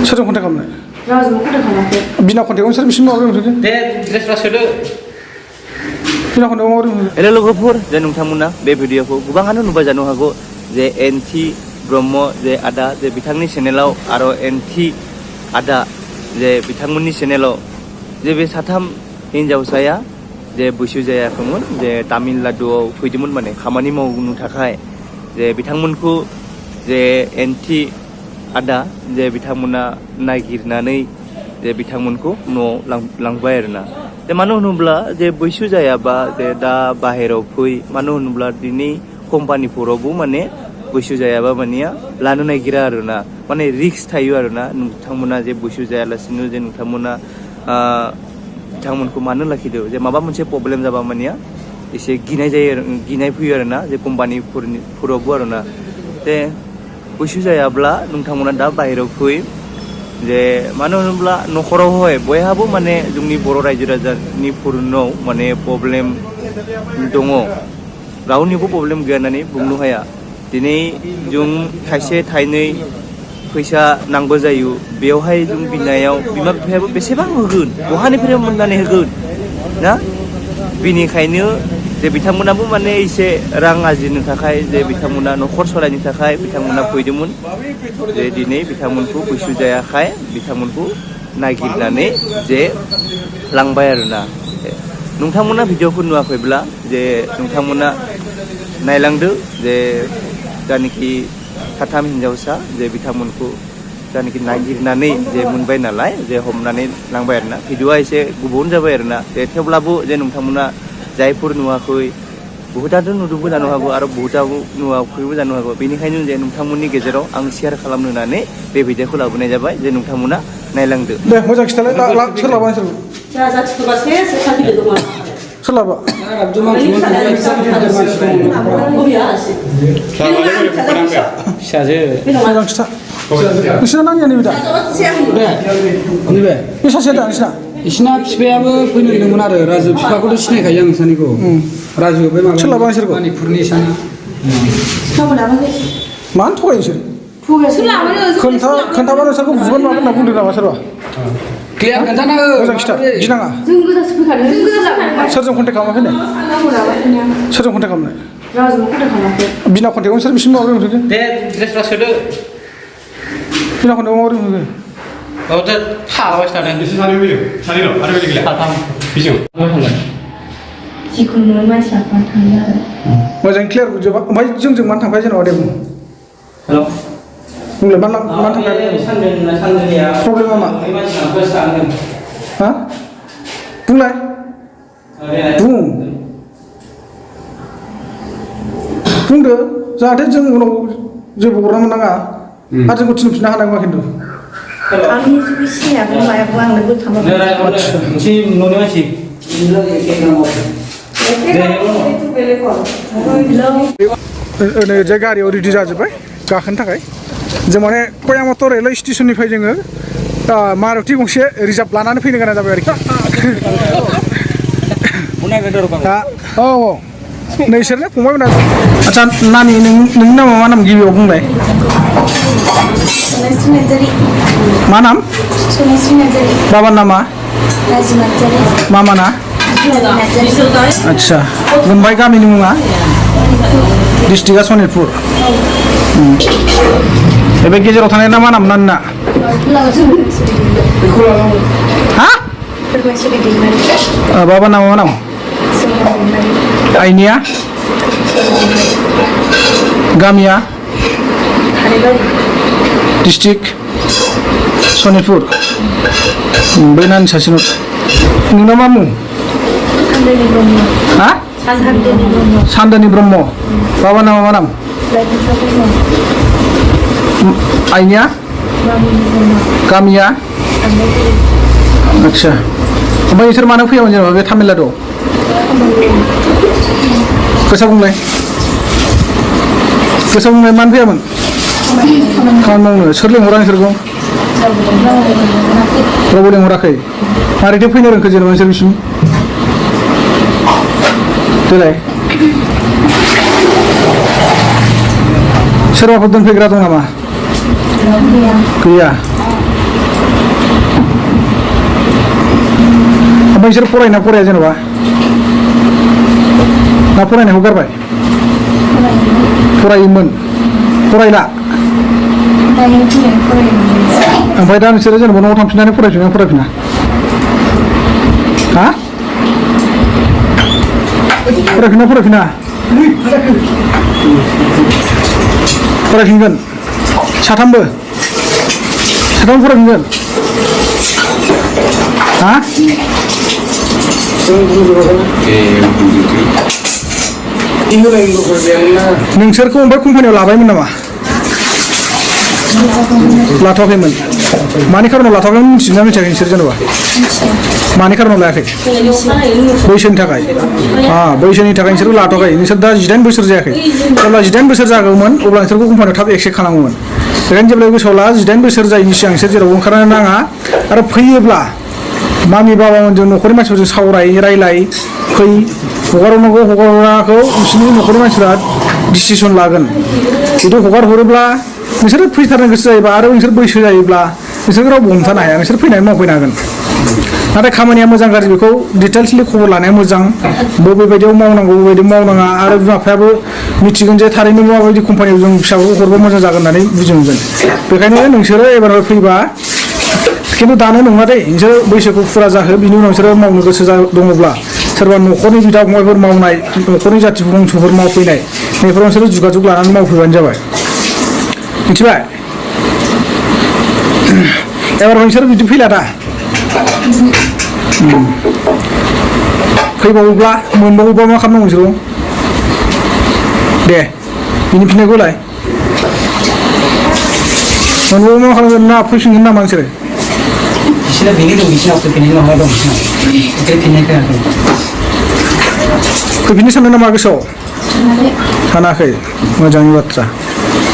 सोरजों कन्टेक्ट खालामनाय? रावजोंबो कन्टेक्ट खालामाखै। बिना कन्टेक्टआव नोंसोर बिसिम माबोरै मोनफैखो? दे ड्रेसफ्रा सोदो। बिना कन्टेक्टआव माबोरै मोनफैखो? हेल' लोगोफोर, जे नोंथांमोना बे भिडिअखौ गोबाङानो नुबाय जानो हागौ जे एनथि ब्रह्म जे आदा जे बिथांनि चेनेलाव आरो एनथि आदा जे बिथांमोननि चेनेलाव जे बे साथाम हिन्जावसाया जे बैसो जायाखैमोन जे तामिलनाडुआव फैदोंमोन माने खामानि मावनो थाखाय जे बिथांमोनखौ जे एनथि आदा जे बिथांमोना नागिरनानै जे बिथांमोनखौ न'आव लांबाय आरोना। जे मानो होनोब्ला जे बैसो जायाबा जे दा बाहेराव फै, मानो होनोब्ला दिनै कम्पानिफोरावबो माने बैसो जायाबा मानिया लानो नागिरा आरोना, माने रिक्स थायो आरोना। नोंथांमोना जे बैसो जायालासिनो जे नोंथांमोना बिथांमोनखौ मानो लाखिदो, जे माबा मोनसे प्रब्लेम जाबा मानिया एसे गिनाय फैयो आरोना, जे कम्पानिफोरावबो आरोना। जे बैसो जायाब्ला नोंथांमोना दा बाहेराव फै, जे मानो होनोब्ला न'खरावहाय बयहाबो माने जोंनि बर' रायजो राजानिफोरनाव माने प्रब्लेम दङ, रावनिबो प्रब्लेम गैया होननानै बुंनो हाया। दिनै जों थाइसे थाइनै फैसा नांगौ जायो, बेवहाय जों बिनायाव बिमा बिफायाबो बेसेबां होगोन, बहानिफ्राय मोननानै होगोन ना। बेनिखायनो जे बिथांमोनाबो माने एसे रां आरजिनो थाखाय जे बिथांमोना न'खर सालायनो थाखाय बिथांमोना फैदोंमोन। जे दिनै बिथांमोनखौ बैसो जायाखाय बिथांमोनखौ नागिरनानै जे लांबाय आरोना। नोंथांमोना भिडिअखौ नुवाखैब्ला जे नोंथांमोना नायलांदो, जे जानिखि साथाम हिन्जावसा जे बिथांमोनखौ जानिखि नागिरनानै जे मोनबाय नालाय जे हमनानै लांबाय आरोना। भिडिअआ एसे गुबुन जाबाय आरोना, जे थेवब्लाबो जे नोंथांमोना जायफोर नुवाखै, बहुताथ' नुदोंबो जानो हागौ आरो बहुताबो नुवाखैबो जानो हागौ। बेनिखायनो जे नोंथांमोननि गेजेराव आं शेयार खालामनो होननानै बे भिडिअखौ लाबोनाय जाबाय, जे नोंथांमोना नायलांदो। दे मोजां खिथालाय, सोरलाबा सोरलाबा फिसाजो मोजां खिथा। नोंसिना नांगैया नैबे दा? नैबे बे सासेया दा नोंसिना? बिसिना बिफायाबो फैनो नागिरदोंमोन आरो राजु बिफाखौथ' सिनायखायो आं सानैखौ। राजु बे माबा सोरलाबा नोंसोरखौ? मनिपुरनि साना मानो थगायो नोंसोर? खोन्थाबा नोंसोरखौ बुगोन मागोन होनना बुंदों नामा सोरबा? क्लियार खोन्थाना हो। मोजां खिथा, गिनाङा। सोरजों कन्टेक्ट खालामाखै नो? सोरजों कन्टेक्ट खालामनाय? रावजोंबो कन्टेक्ट खालामाखै। बिना कन्टेक्टआव नोंसोर बिसिम माबोरै मोनफैखो? दे ड्रेसफ्रा सोदो। बिना कन्टेक्टआव माबोरै मोनफैखो? औ दा थाबाय थादों। बिसोर सानैबो फैदों? सानैल' आरो बेलेग गैला? साथाम। बेजों? जिखुनु मानसि लाफानो थाङो आरो। मोजां क्लियार बुंजोबा। ओमफ्राय जोंजों मानो थांफाय जेनेबा दे बुं। हेल' बुंलाय मानो थांफाय? प्रब्लेमा मा? हा? बुंलाय बुं। बुंदो जाहाथे जों उनाव जेबो हरना मोननाङा आरो जोंखौ थिनफिननो हानाय नङा खिन्थु। आंनि जेबो सिनायाबो मायाबो आंनोबो थांबाय। मोनसे न'नि मानसि नै जे गारियाव रेडि जाजोब्बाय गाखोनो थाखाय। जों माने कयामटर रेलवे स्टेसननिफ्राय जोङो मारुति गंसे रिजार्भ लानानै फैनो गोनां जाबाय आरोखि। औ औ नोंसोरनो फंबायमोना। आदसा नानि नोंनि नामा मा नाम गिबियाव बुंलाय? मा नाम? बाबानि नामा? मामाना? आदसा मुम्बाइ गामिनि मुङा? डिस्ट्रिक्टआ सनितपुर। बे गेजेराव थानाय ना मा नाम नानना? हा? बाबा नामा मा नाम? आइनिया? गामिया? डिस्ट्रिक्ट सनितपुर। बै नानि सासेनो नोंना मा मुं? हा? सान्दोनि ब्रह्म। बाबा नामा मा नाम? आइनिया? गामिया? आदसा ओमफ्राय नोंसोर मानो फैयामोन जेनेबा बे तामिलनाडुआव? गोसा बुंलाय, गोसा बुंलाय, मानो फैयामोन? खामानि मावनो। सोर लेंहरा नोंसोरखौ? रावबो लेंहराखै। मारैथो फैनो रोंखो जेनेबा नोंसोर बिसिम? देलाय सोरबाफोर दोनफैग्रा दं नामा? गैया। ओमफ्राय बिसोर फरायना फराया जेनेबा ना फरायनायखौ गारबाय फरायोमोन फरायला दायो फरायनो ओमफ्राय दा नोंसोरो जेनेबा न'आव थांफिननानै फरायफिना फरायफिना हा फरायफिना फरायफिनगोन साथामबो फरायफिनगोन हा नोंसोरखौ ओमफ्राय कम्पानियाव लाबायमोन नामा लाथ'वाखैमोन मानि खारनाव लाथ'वाखैमोन मिथिदोंना मिथियाखै नोंसोर जेनेबा मानि खारनाव लायाखै बैसोनि थाखाय बैसोनि थाखाय नोंसोरबो लाथ'वाखै नोंसोर दा 18 बोसोर जायाखै जेब्ला 18 बोसोर जागौमोन अब्ला नोंसोरखौ कम्पानियाव थाब एक्सेप्ट खालामोमोन बेखायनो जेब्ला गोसोआव ला 18 बोसोर जायैनि सिगां नोंसोर जेरावबो ओंखारनो नाङा आरो फैयोब्ला मामि बाबामोनजों न'खरनि मानसिफोरजों सावराय रायलाय फै हगारनांगौ हगारनायखौ बिसोरनि न'खरनि मानसिफ्रा डिसिसन लागोन जुदि हगार हरोब्ला नोंसोर फैथारनो गोसो जायोबा आरो नोंसोर बैसो जायोब्ला नोंसोरखौ रावबो हमथानो हाया नोंसोर फैनानै मावफैनो हागोन नाथाय खामानिया मोजां गाज्रि बेखौ डिटेल्सलि खबर लानाया मोजां बबेबायदियाव मावनांगौ बबेबायदियाव मावनाङा आरो बिमा बिफायाबो मिथिगोन जे थारैनो माबायदि कम्पानियाव जों फिसाखौ हरबा मोजां जागोन होननानै बुजि मोनगोन बेखायनो नोंसोरो एबार फैबा खिन्थु दानो नङा दे नोंसोर बैसोखौ फुरा जाहो बिनि उनाव नोंसोरो मावनो गोसो दङब्ला सोरबा न'खरनि बिदा फंबायफोर मावनाय न'खरनि जाथि बंस'फोर मावफैनाय बेफोराव नोंसोरो जुगाजुग लानानै मावफैबानो जाबाय मिथिबाय एबार नोंसोर बिदि फैला दा फैबावोब्ला मोनबावोब्ला मा खालामनांगौ नोंसोरखौ दे बिनि फिननायखौलाय मोनबावोब्ला मा खालामगोन ना फैफिनगोन नामा नोंसोरो बिसोरना बेनि दं बिसोरनाव फैफिननाय नङा दं बिसोरनाव फैफिननाय खोनादों फैफिननो सानदों नामा गोसोआव सानाखै मोजांनि बाथ्रा